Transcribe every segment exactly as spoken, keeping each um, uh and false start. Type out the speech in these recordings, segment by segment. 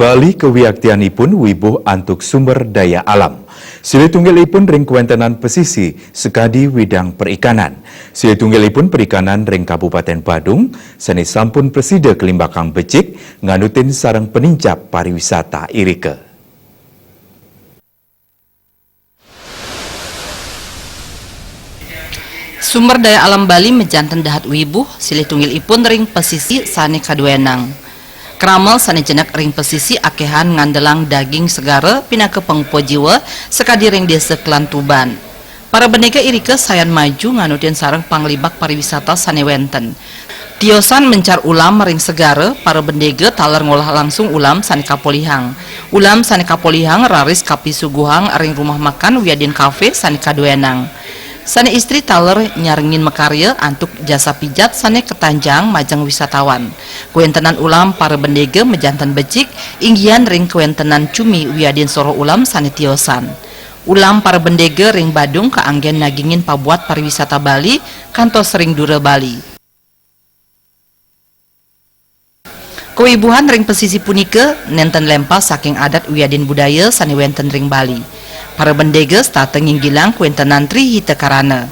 Bali kewiaktianipun wibuh antuk sumber daya alam. Silih tunggilipun ring kawéntenan pesisi sakadi widang perikanan. Silih tunggilipun perikanan ring Kabupaten Badung sané sampun prasida kalimbakang becik nganutin sareng panincap pariwisata irika. Sumber daya alam Bali majanten dahat wibuh, silih tunggilipun ring pesisi sané kaduénang. Krama sané jenek ring pesisi akéhan ngandelang daging segara pinaka pangupa jiwa sakadi ring Désa Kelantuban. Para bendéga irika sayan maju nganutin sareng panglimbak pariwisata sané wénten. Tiosan mencar ulam ring segara, para bendéga taler ngolah langsung ulam sané kapolihang. Ulam sané kapolihang raris kapisuguhang ring rumah makan wiadin kafé sané kaduénang. Sané istri taler nyarengin makarya antuk jasa pijat sané katanjang majeng wisatawan. Kawéntenan ulam para bendéga majanten becik, inggihan ring kawéntenan cumi wiadin soroh ulam sané tiosan. Ulam para bendéga ring Badung kaanggén nagingin pabuat pariwisata Bali kantos ring dura Bali. Kawibuhan ring pesisi punika nénten lémpas saking adat wiadin budaya sané wénten ring Bali. Para bendéga setata nginggilang kawéntenan Tri Hita Karana.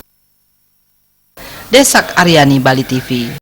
Désak Aryani, Bali T V.